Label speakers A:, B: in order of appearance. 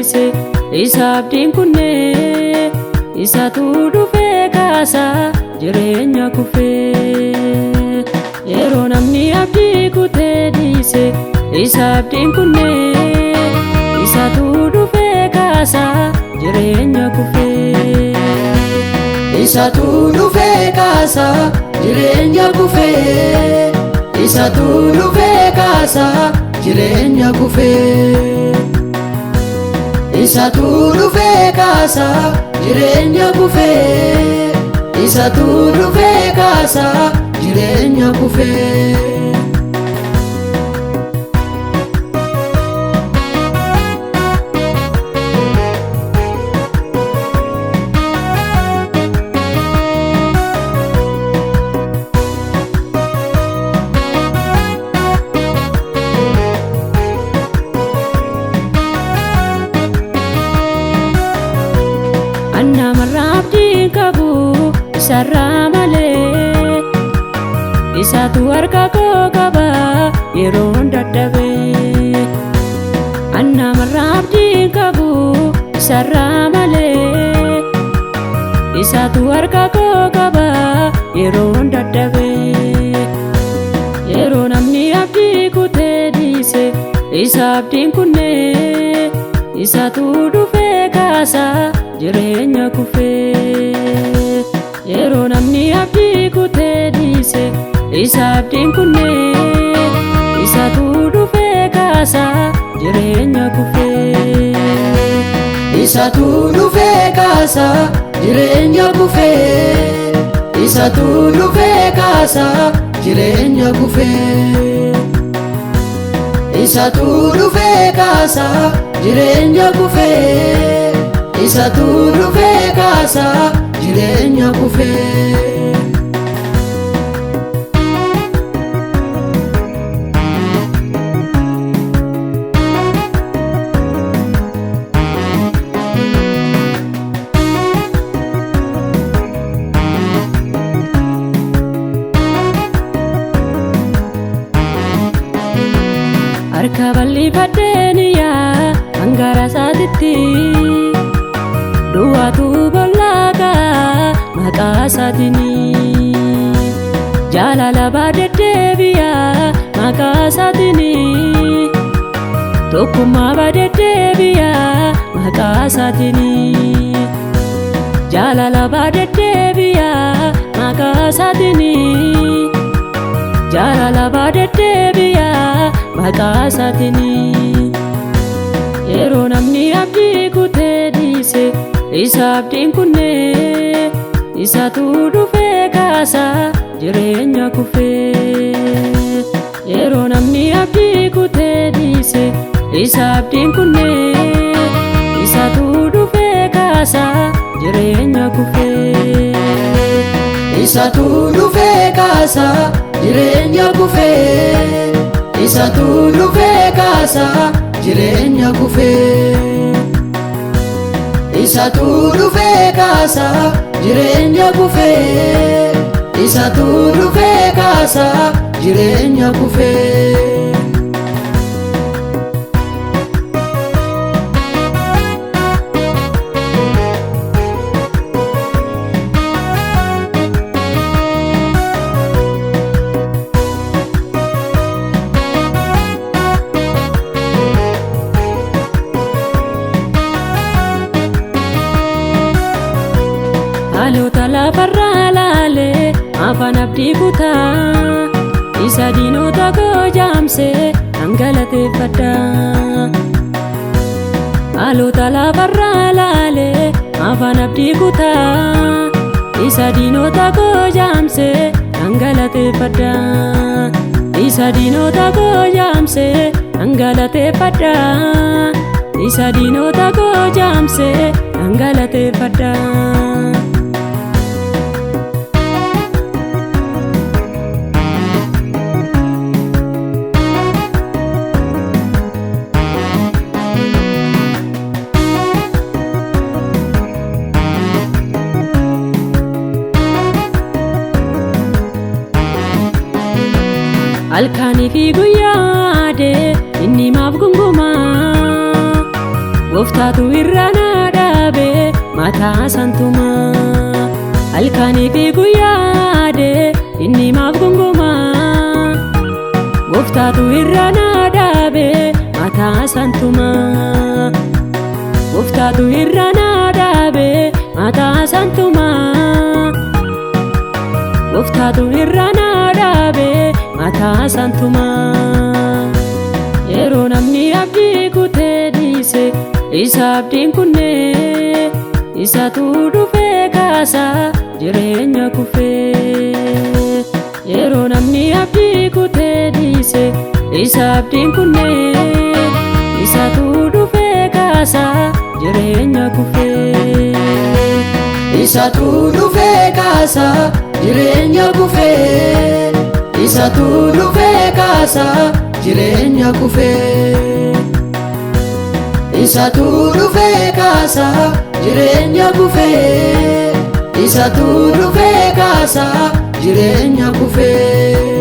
A: dhiise isa abdiin kunnee isatu dhufee kaasaa jireenya kufee. Yeroo namni abdii kutee dhiise isa abdiin kunnee isatu dhufee kaasaa jireenya kufee.
B: Isatu dhufee kaasaa jireenya kufee. Isatu dhufee kaasaa jireenya kufee. Isatu dhufee kaasaa jireenya kufee. Isatu dhufee kaasaa jireenya kufee.
A: Namarraa abdiin qabu isarraa malee isatu harka koo qaba yeroon dadhabee. Namarraa abdiin qabu isarraa malee isatu harka koo qaba yeroon dadhabee. Yeroo namni abdii kutee dhiise isa abdiin kunnee isatu dhufee kaasaa jireenya kufee. Yeroo namni abdii kutee dhiise isa abdiin kunnee isatu dhufee kaasaa jireenya kufee.
B: Isatu dhufee kaasaa jireenya kufee. Isatu dhufee kaasaa jireenya kufee. Isatu dhufee kaasaa jireenya kufee. Isatu dhufee kaasaa jireenya kufee.
A: Harka bal'ifadheen yaa hangaara isaatitti duwwaatu bollaagaa maqaa isaatiin. Jaalala baadeddeebiyaa maqaa isaatiin. Tokkummaa baadeddeebiyaa maqaa isaatiin. Jaalala baadeddeebiyaa maqaa isaatiin. Jaalala baadeddeebiyaa maqaa isaatiin. Yeroo namni abdii kutee dhiise isa abdiin kunnee isatu dhufee kaasaa jireenya kufee. Yeroo namni abdii kutee dhiise isa abdiin kunnee isatu dhufee kaasaa jireenya kufee.
B: Isatu dhufee kaasaa jireenya kufee. Isatu dhufee kaasaa jireenya kufee. Isatu dhufee kaasaa jireenya kufee. Isatu dhufee kaasaa jireenya kufee.
A: Haalota lafarraa laalee afaan abdii kutaa isa diinota koo jaamsee dhangalateeffadha. Haalota lafarraa laalee afaan abdii kutaa isa diinota koo jaamsee dhangalateeffadha. Isa diinota koo jaamsee dhangalateeffadha. Isa diinota koo jaamsee dhangalateeffadha. Halkanii fi guyyaa adee inni maaf gungumaa. Gooftaatu irra naa dhaabe mataa santumaa. Halkanii fi guyyaa inni maaf gongomaa. Gooftaatu irra naa dhaabe mataa santumaa. Gooftaatu irra naa dhaabe mataa santumaa. Gooftaatu irra naa dhaabe mataa santumaa. Yeroo namni abdii kutee dhiise isa abdiin kunnee isatu dhufee kaasa jireenya kufee. Yeroo namni abdii kutee dhiise isa abdiin kunnee isatu dhufee kaasa jireenya kufee.
B: Isatu dhufee kaasa jireenya kufee. Isatu dhufee kaasa jireenya kufee. Isatu dhufee kaasa jireenya kufee. Isatu dhufee kaasa jireenya kufee.